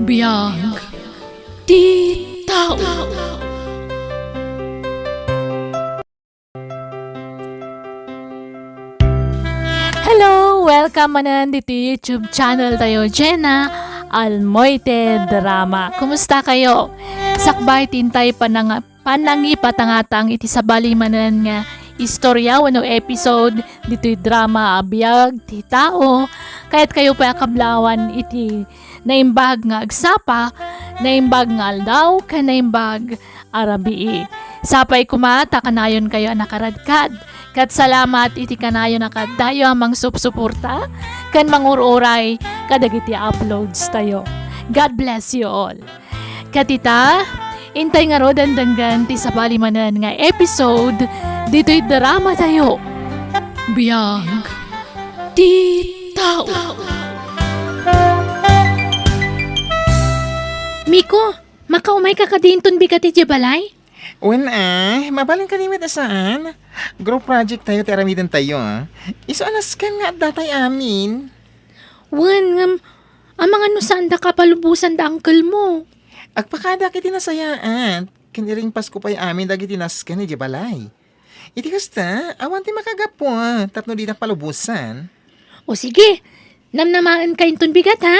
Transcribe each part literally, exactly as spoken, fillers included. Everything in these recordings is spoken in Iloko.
Biag ti tao. Hello! Welcome manen ditoy YouTube channel tayo, Jenna Almoite Drama. Kumusta kayo? Sakbay ti intay panang-, panangipatangatang iti sabali manen nga istorya wenno episode ditoy drama a Biag ti Tao. Kayat kayo pay a kablawan iti naimbag nga agsapa, naimbag nga aldaw, ken naimbag a rabii. Sapay koma ta kanayon kayo a nakaradkad. Ket salamat iti kanayon a kaddayo a mangsupsuporta ken mangur-uray kadagiti uploads tayo. God bless you all. Ket ita, intay ngaruden denggen ti sabali manen nga episode ditoy drama tayo. Biag ti tao. Miko, makaumay ka kadi inton bigat idiay balay? Wen, a, mabalin kadi met a saan? Group project tayo ti aramiden tayo, a. Isu a nasken nga adda tay amin. Wen, ngem, amangan no saan da kapalubosan da uncle mo. Agpakadak iti nasayaat, ken iringpasko pay amin dagiti nasken idiay balay. Iti kasta, awan ti makagapu, a, tapno dinak palubosan. O sige, namnamaen ka inton bigat, ha?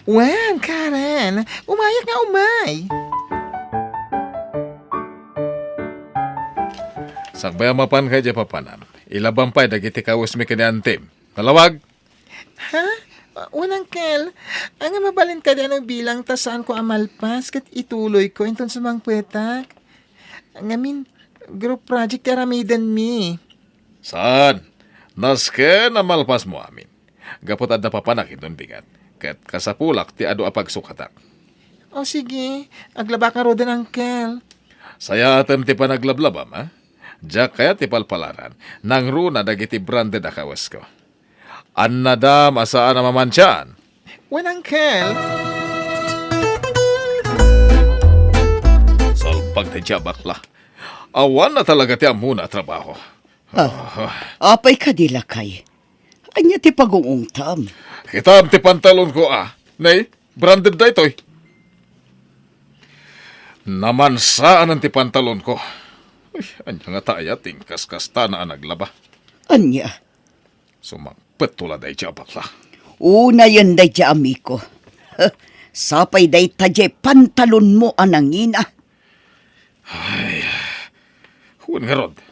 Wen, Karen, umayak nga umay. Sakbay a mapan ka idiay papanam, ilabam pay dagiti kawesmi ken ni antim. Nalawag? Ha? Wen, uncle. Ania, mabalin kadi a no bilang ta saanko a malpas ket ituloyko inton sumangpetak? Ngamin, group project ti aramidenmi. Saan? Nasken a malpasmo amin. Gapu ta adda papanak inton bigat, ket kasapulak ti adu a pagsukatak. O sige, aglabak ngaruden, uncle. Sayaatem ti panaglablabam, a? Diak kayat ti palpalaran, nangruna dagiti branded a kawesko. Annadam a saan a mamansiaan. Wen, uncle. Salbag daydiay a bakla. Awan na talaga ti ammona a trabaho. Ah, apay kadi, lakay? Ania ti pagung-ungtam? Kitam ti pantalonko, a. Nay, branded daytoy. Namansaan ti pantalonko. Uy, ania ngata aya ti inkaskastana a naglaba? Ania? Sumangpetto la daydiay a bakla. Unayen daydiay a Miko. Sapay dayta diay pantalonmo a nangina. Ay, wen ngarud.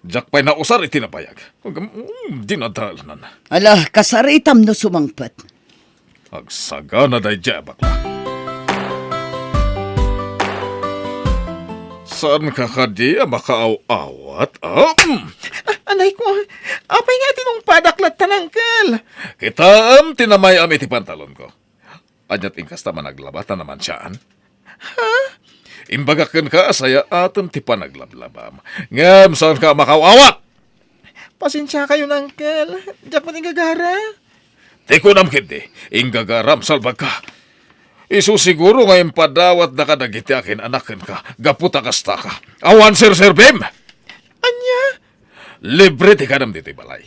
Diak pay nausar iti nabayag. Ngem, mm, dinadalan. Ala, kasaritam no sumangpet. Agsagana daydiay a bakla. Saanka kadi a makaaw-awat, a? Mm. A-, anay ko, apay nga tinungpadak latta, uncle? Kitaem ti namay-am iti pantalonko. Ania ti inkasta a naglaba ta namansiaan? Ha? Imbagak kenka a sayaatem ti panaglablabam. Ngem saanka a makaaw-awat! Pasensiakayon, uncle. Diak met inggagara. Ti kunam ketdi, inggagaram, salbagka. Isu siguro nga impadawatda kadagiti akin-anak kenka gapu ta kastaka. Awan serserbim! Ania? Libre ti kanam ditoy balay.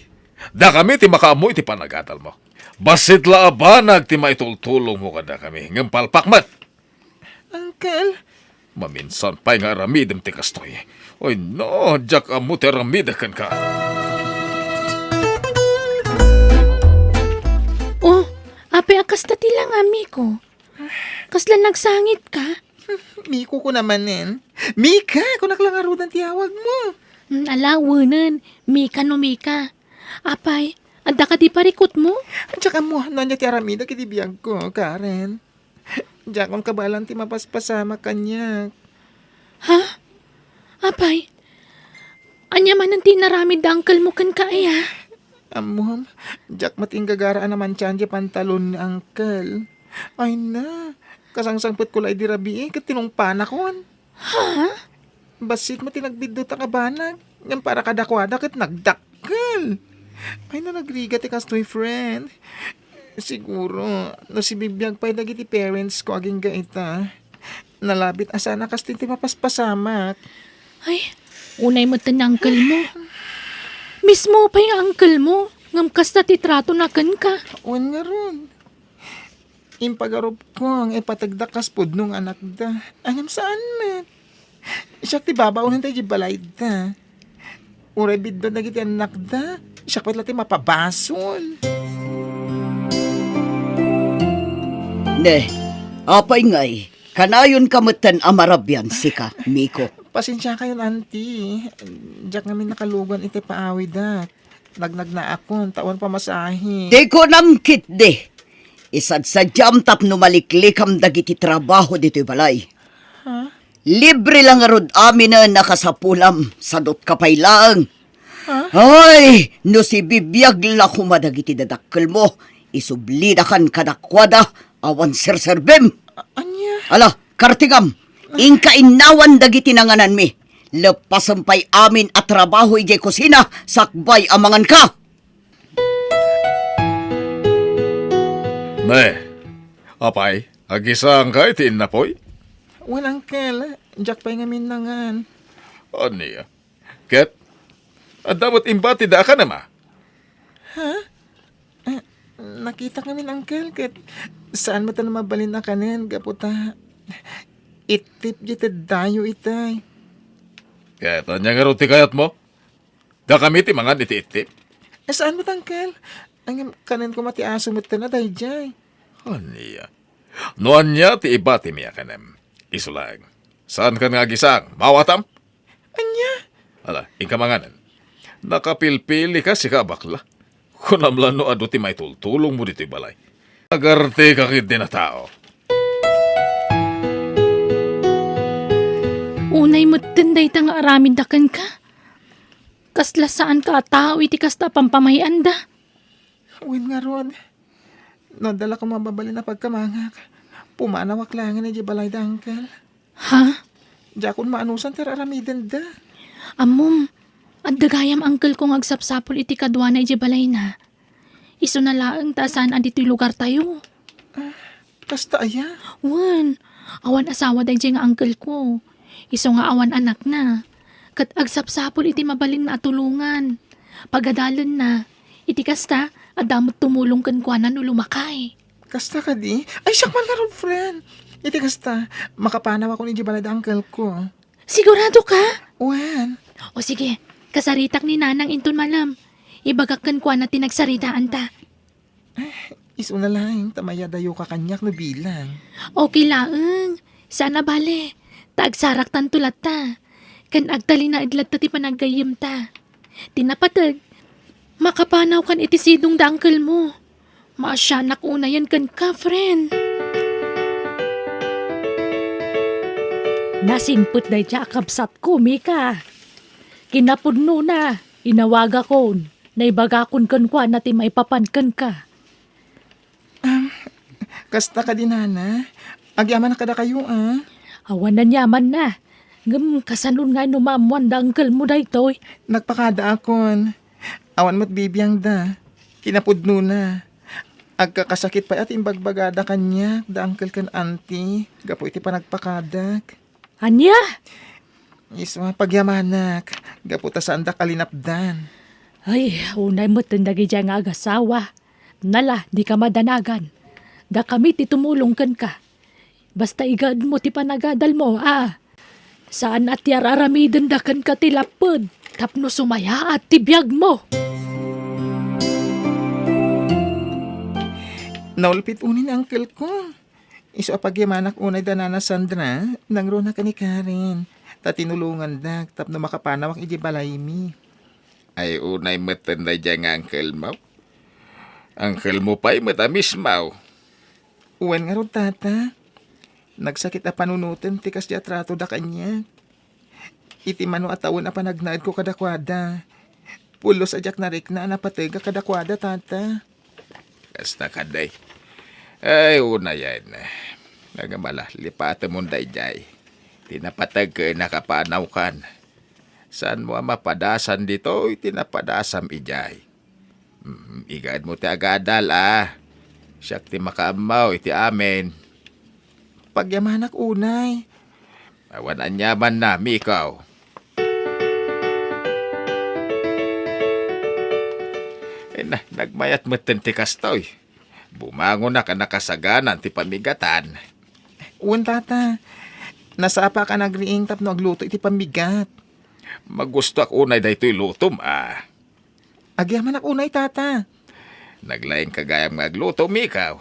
Dakami ti makaammo iti panagadalmo. Bassit la a banag ti maitultulongmo kadakami, ngem palpak met. Uncle? Maminsan pay nga aramidem ti kastoy. Ay no, diak ammo ti aramidek kenka. Oh, apay a kasta ti langam, Miko? Kasla nagsangit ka? Miko ko namanen. Mika, kunak la ngaruden ti awagmo. Mm, ala, wenen. Mika no Mika. Apay, adda kadi parikutmo? Diak ammo no ania ti aramidek iti biagko, Karen. Diakon kabaelan ti mapaspasamak kaniak. Ha? Apay, ania manen ti inaramid da uncle mo kenka aya? Ammom, diak met inggagara a namansiaan diay pantalon ni uncle. Ay na, kasangsangpetko la idi rabii ket tinungpanakon. Ha? Bassit met ti nagbiddutak a banag, ngem para kadakuada ket nagdakkel. Ay, no nagrigat ti kastoy, friend. Siguro, no sibibiag pay dagiti parents ko agingga ita, nalabit a saan a kastoy ti mapaspasamak. Ay, unay met ti uncle mo. Mismo pay nga uncle mo, ngem kasta ti tratona kenka. Wen ngarud. Impagarupko nga ipategda kas pudno nga anakda. Ngem saan met. Siak ti babaonen daydi balayda. Uray bidduen dagiti annakda, siak met la ti mapabasol. Ne, apay ngay, kanayonka metten a marabian sika, Miko. Pasensiakayon, Auntie. Diak ngamin nakalugan iti paawidak. Nagnagnaakon, ta awan pamasahe. Ti kunam ketdi, isadsadiam tapno maliklikam dagiti trabaho ditoy balay. Ha? Libre la ngarud aminen a kasapulam, sadutka pay laeng. Ha? Ay, no sibibiag la koma dagiti dadakkelmo, isublidakan kadakuada, awan serserbim. A-, ania? Ala, kartingam, inka innawan dagiti nangananmi. Leppasem pay amin a trabaho idiay kusina, sakbay a manganka. Ne, apay, agisangka iti innapoy? Wen, Uncle, diak pay ngamin nangan. Ania? Ket, adda met imbatida a kanem a? Ha? Eh, nakitak ngamin, Uncle, ket saan met a mabalin a kanen gapu ta ittip diay teddayo itay. Ket ania ngarud ti kayatmo? Dakami ti mangan iti ittip? Eh, saan met, Uncle? Ngem kanen koma ti aso metten a daydiay. Ania? No ania ti ibatimi a kanem, isu laeng. Saankan nga agisang, maawatam? Ania? Ala, inka manganen. Nakapilpilika, sika a bakla. Kunam la no adu ti maitultulongmo ditoy balay. Agarteka ketdin a tao. Unay metten dayta nga aramidda kenka. Kasla saanka a tao iti kasta a pampamahianda. Wen ngarud, no adda la koma mabalin a pagkamangak, pumanawak laengen idiay balayda, Uncle. Ha? Diakon maanusan ti ar-aramidenda. Ammom, adda gayam uncle ko nga agsapsapul iti kaduana idiay balayna. Isuna laeng ta saan a ditoy lugartayo. Ah, kasta aya? Wen, awan asawa daydiay nga uncle ko. Isu nga awan anakna. Ket agsapsapul iti mabalin nga atulongan. Pagadalenna, iti kasta, adda met tumulong kenkuana no lumakay. Kasta kadi? Ay, siak man ngarud, friend. Iti kasta, makapanawakon idiay balay da uncle ko. Sigurado ka? Wen. O sige, kasaritak ni Nanang inton malem. Ibagak kenkuana ti nagsaritaanta. Ay, isuna laeng ta mayadayoka kaniak no bilang. Okay laeng. Saan a bale. Ta agsaraktanto latta. Ken agtalinaed latta ti panaggayyemta. Ti napateg, makapanawkan iti sidong da uncle mo. Maasianak unayen kenka, friend. Nasingpet dayta a kabsatko, Mika. Kinapudnona, inawagakon. Naibagakon kenkuana ti maipapan kenka. Am, kasta kadi, Nana? Agyamanak kadakayo, a? Awan aniamanna. Ngem kasanon ngay no maammoan da uncle mo daytoy? Nagpakadaakon. Awan met bibiangda. Kinapudnona. Agkakasakit pay a ti imbagbagada kaniak da uncle ken auntie gapu iti panagpakadak. Ania? Isu a pagyamanak, gapu ta saandak a linapdan. Ay, unay metten dagidiay nga agasawa. Nala, dika madanagan. Dakami ti tumulong kenka. Basta igaedmo ti panagadalmo, a. Saan a ti ar-aramidenda kenka ti lapped tapno sumayaat ti biagmo. Naulpit unay ni uncle ko. Isu a pagyamanak unay da Nana Sandra, nangruna ken ni Karen, ta tinulongandak tapno makapanawak idiay balaymi. Ay, unay metten daydiay nga uncle mo? Uncle mo pay met a mismo. Wen ngarud, Tata. Nagsakit a panunoten ti kasdiay a tratoda kaniak. Iti mano a tawen a panagnaedko kadakuada, pulos a diak narikna a napategak kadakuada, Tata. Kasta kadi. Ay, unayen. Ngem ala, lipatemon daydiay. Ti napateg ken nakapanawkan. Saanmo a mapadasan ditoy ti napadasam idiay. Mm, igaedmo ti agadal, a. Siak ti makaammo iti amin. Pagyamanak unay. Awan aniamanna, Mikaw. Ay na, nagmayat metten ti kastoy. Bumangonak a nakasagana ti pammigatan. Wen, Tata. Nasapak a nagriing tapno agluto iti pammigat. Magustoak unay daytoy lutom, a. Agyamanak unay, Tata. Naglaingka gayam nga agluto, Mikaw.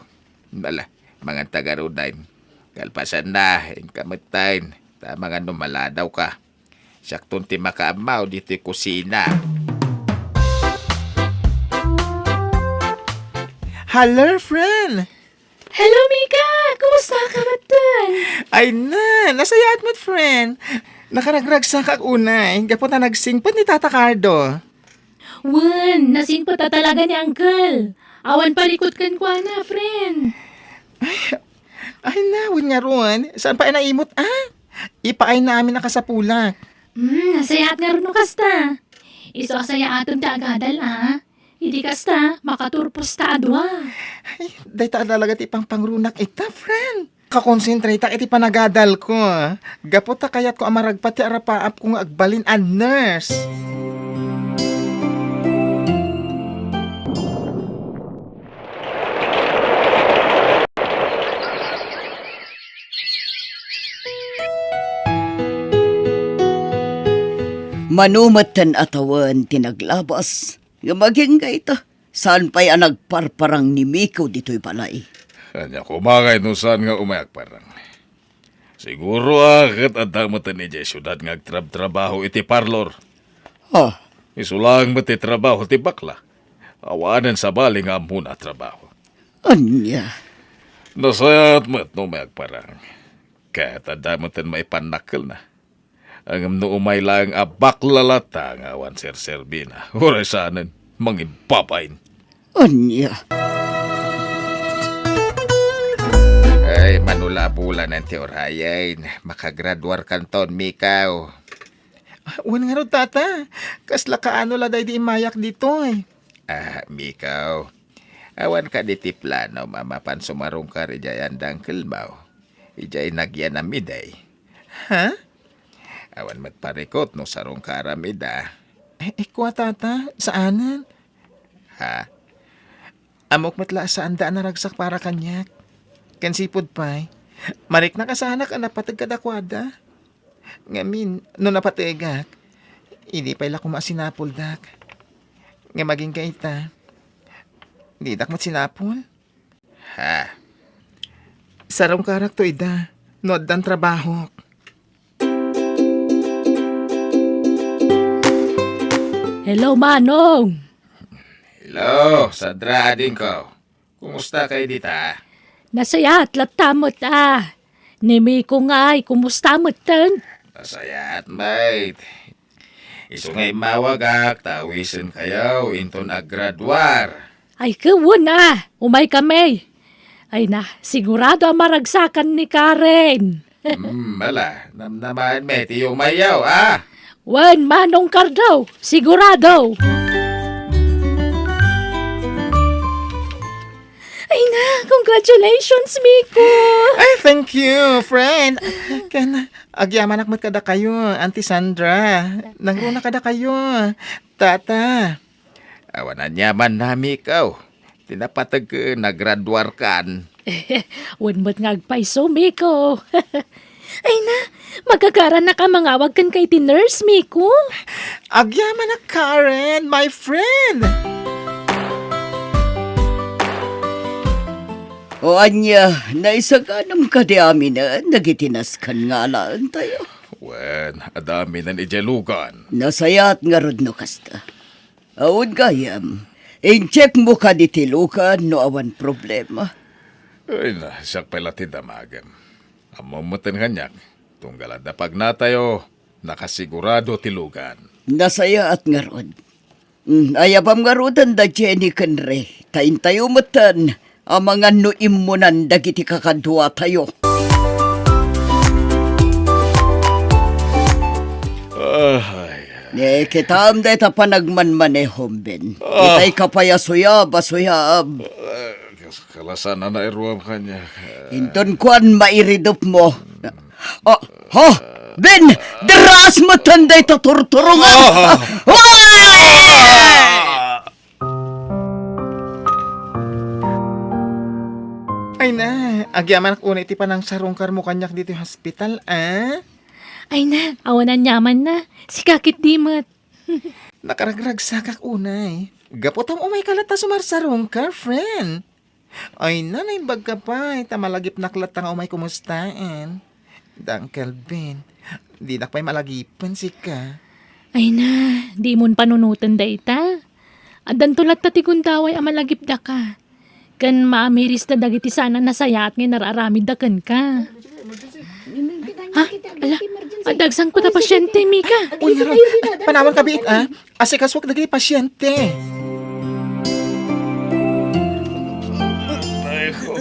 Ala, manganta ngaruden. Kalpasanna, inka metten. Ta amangan no maladawka. Siakton ti makaammo ditoy kusina. Hello, friend! Hello, Mika! Kumusta ka metten? Ay na, nasayaat met, friend. Nakaragragsakak unay, gapu ta nagsingpet ni Tata Cardo. Wen, nasingpet a talaga ni Uncle. Awan parikut kenkuana, friend. Ay, ay na, wen ngarud. Saan pay a naimut, a? Ipaayna amin a kasapulak. Hmm, nasayaat ngarud no kasta. Isu a sayaatem ti agadal, a? Idi kasta, makaturposta a dua. Ay, dayta a talaga ti pangpangrunak ita, friend. Kakonsentratak iti panagadalko. Gapu ta kayatko a maragpat ti arapaapko nga agbalin a nurse. Mano metten a tawen ti naglabas, ngem agingga ita, saan pay a nagparparang ni Miko ditoy balay. Ania koma ngay no saan nga umay agparang? Siguro a ket adda metten idiay siudad nga agtrabtrabaho iti parlor. Ah. Isu laeng met ti trabaho ti bakla. Awanen sabali nga ammona a trabaho. Ania? Nasayaat met no umay agparang. Ket adda metten maipannakkelna. Ngem no umay laeng a bakla latta nga awan serserbina, uray saanen, mangibbabain. Ania? Ay, manulabulanen ti urayen. Makagraduarkanton, Mikaw. Wen ngarud, Tata. Kasla kaano la daydi immayak ditoy? Ah, Mikaw. Awan kadi ti planom a mapan sumarungkar idiay anda Uncle Mau? Idiay nagyanam idi. Ha? Awan met parikut no sarungkaram ida. Eh, eh, kua, Tata, saanen? Ha? Ammok met la a saanda a naragsak para kaniak. Ken sipud pay, mariknak a saanak a napateg kadakuada. Ngamin, no napategak, idi pay la koma a sinapuldak. Ngem agingga ita, didak met sinapul? Ha? Sarungkarakto ida, no addan trabahok. Hello, Manong! Hello, Sandra, adingko. Kumusta kayo dita? Nasayaat latta met a. Ni Miko ngay, kumusta metten? Nasayaat met. Isu nga immawagak ta awisenkayo inton aggraduar. Ay, ket wen a, umay kami. Ay na, sigurado a maragsakan ni Karen. Hmm, ala, namnamaen met ti umayyo, a? Wen, Manong Cardo, sigurado. Ay na, congratulations, Miko! Ay, thank you, friend. Ken, agyamanak met kadakayo, Auntie Sandra. Nangruna kadakayo, Tata. Awan aniamanna, Miko. Ti napateg, nagraduarkan. Wen met nga agpayso, Miko. Ay na, magagarannak a mangawag kenka iti nurse, Miko. Agyamanak, Karen, my friend. O ania, naisaganam kadi aminen dagiti nasken nga alaentayo? Wen, adda aminen idiay lugan. Nasayaat ngarud no kasta. Awan gayam, incheckmo kadi ti lugan no awan problema. Ay na, siak pay la ti damagem. Ammom metten kaniak, tunggal adda pagnatayo, nakasigurado ti lugan. Nasayaat ngarud. Mm, ayabam ngaruden da Jenny ken Ray, ta intayo metten amangan no immunan dagiti kakaduatayo. Ay, ay. Ne, kitam dayta panagmanmanehom, Ben. Ah. Itay ka pay a suyab, a suyab. Ah, kas-, kalasan a nairuam kaniak. Inton kuan mairidupmo. Ah, ha? Ben, deras metten dayta turturongan. Ah. Ay! Ah. Ay na, agyamanak unay ti panangsarungkarmo kaniak ditoy hospital, a? Ay na, awan aniamanna. Sika ketdi met. Nakaragragsakak unay. Gapu ta umayka latta sumarsarungkar, friend. Ay na, naimbagka pay, ta malagipnak latta nga umay kumustaen. Da Uncle Ben, dinak pay malagipen sika. Ay na, dimon panunoten dayta. Addanto latta ti gundaway a malagipdaka. Ken maamirista dagiti saan a nasayaat nga inararamidda kenka. Ha? Ala, adda agsangpet a pasiente, Mika. Uy, ngarud, panawanka biit, a. Asikasuak dagiti pasiente. Ay ko,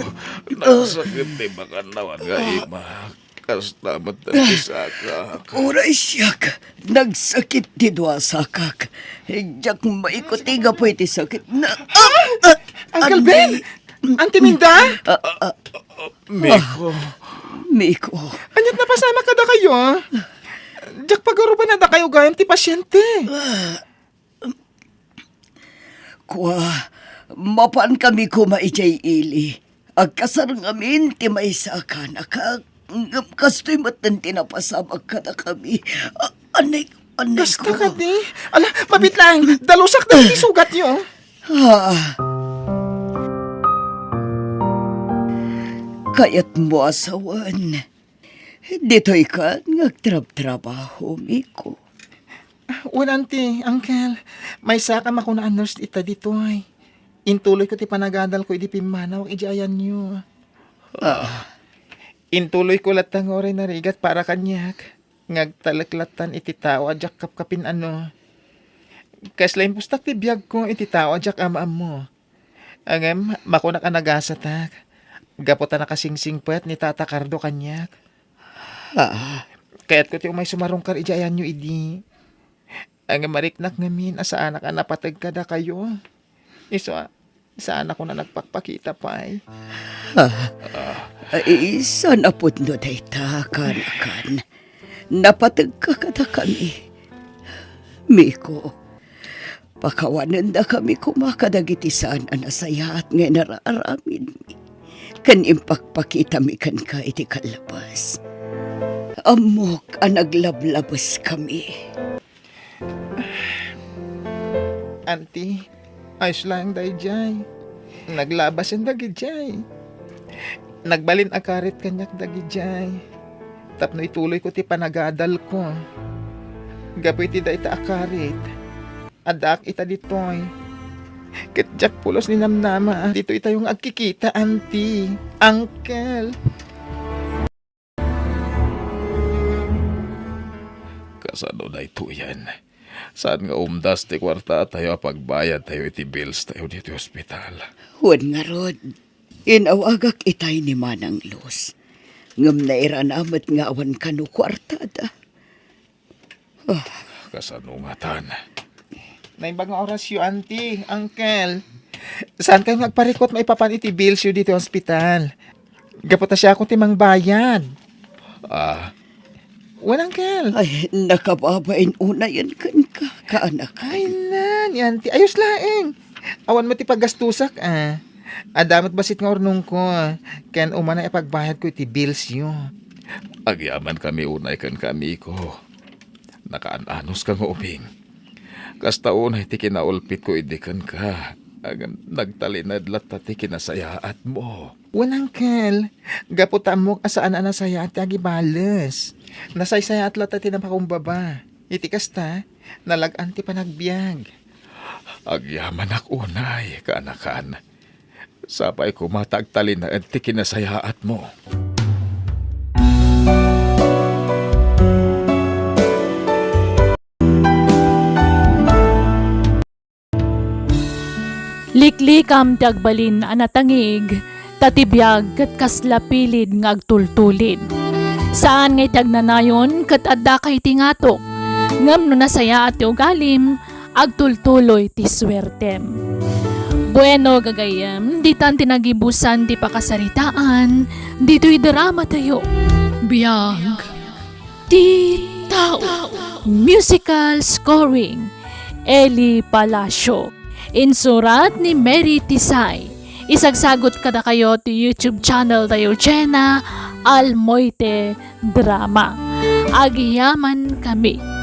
nasakit ti makannawan nga imak. Kasta met ti sakak. Uray siak, nagsakit ti dua sakak. Diak maikuti gapu iti sakit. Na, ah, ah, Uncle Ben! Auntie Minda! Ah, ah, Miko. Miko. Aniat napasamak kadakayo, a? Diak pagarupan a dakayo gayam ti pasiente. Kua, mapaankami koma idiay ili. Agkasar ngamin ti maysa a kanakak, ngem kastoy metten ti napasamak kadakami. A-, anay, anay Kasta ko. Kadi? Ala, mabit lang. Dalusak dagiti sugatyo. Ah. Kayatmo a sawen. Ditoy kan nga agtrabtrabaho, Miko. Wen, Auntie, Uncle, maysaak a makuna a nurse ita ditoy. Intuloyko ti panagadalko idi pimmanawak idiay ayanyo. Ah. Intuloyko latta nga uray narigat para kaniak, nga agtalek lattan iti tao a diak kapkapin-ano. Kasla impostak ti biagko iti tao a diak am-ammo. Ngem, makunak a nagasatak, gapu ta nakasingsingpet ni Tata Cardo kaniak. Ah. Kayatko ti umay sumarungkar idiay ayanyo idi. Ngem, mariknak ngamin a saanak a napateg kadakayo. Isu a, saanakon a nagpakpakita pay. Ah. Ay, saan a pudno dayta, kanakan. Napategka kadakami. Miko, pakawanendakami koma kadagiti saan a nasayaat nga inaraaramidmi. Ken impakpakitami kenka iti kallabas. Ammok a naglablabeskami. Auntie, ayos laeng daydiay. Naglabasen dagidiay. Nagbalin a karit kaniak dagidiay. Tapno ituloyko ti panagadalko. Gapu iti dayta a karit, addaak ita ditoy. Ket diak pulos ni namnama ditoy tayo nga agkikita, Auntie, Uncle. Kasano daytoyen? Saan nga umdas ti kuarta tayo a pagbayad tayo iti bills tayo ditoy hospital? Wen ngarud, inawagak itay ni Manang Luz. Ngem nairana met nga awan kano kuartada. Ah. Kasano ngatan? Naimbag nga orasyo, Auntie, Uncle. Saan kayo nga agparikot maipapan iti bills yo ditoy hospital? Gapu ta siakon ti mangbayad. Ah. Wen, Uncle. Ay, nakababain unayen kenka, kaanak. Ay, na, ni Auntie. Ayos laeng. Awan met ti paggastusak, a. Adda met bassit nga urnongko, ken umanay a pagbayadko iti bills yo. Agyamankami unay kenka, Miko. Nakaan-anos ka nga ubing. Kasta unay ti kinaulpitko idi kenka. Ngem nagtalinaed latta ti kinasayaatmo. Wen, Uncle, gapu ta ammok a saan a nasayaat ti agibales. Nasaysayaat latta ti napakumbaba. Iti kasta, nalag-an ti panagbiag. Agyamanak unay, kaanakan. Sapay koma ta agtalinaed ti kinasayaatmo. Liklikam ti agbalin a natangig, ta ti biag ket kasla pilid nga agtultulid. Saan nga iti agnanayon ket addaka iti ngato, ngem no nasayaat ti ugalim, agtultuloy ti suertem. Bueno, gagayyem, ditan ti nagibusan ti pakasaritaan ditoy drama tayo. Biag ti tao. Musical scoring, Eli Palacio. Insurat ni Mary Tisay. Isagsagut kadakayo ti YouTube channel tayo, Jenna Almoite Drama. Agyamankami.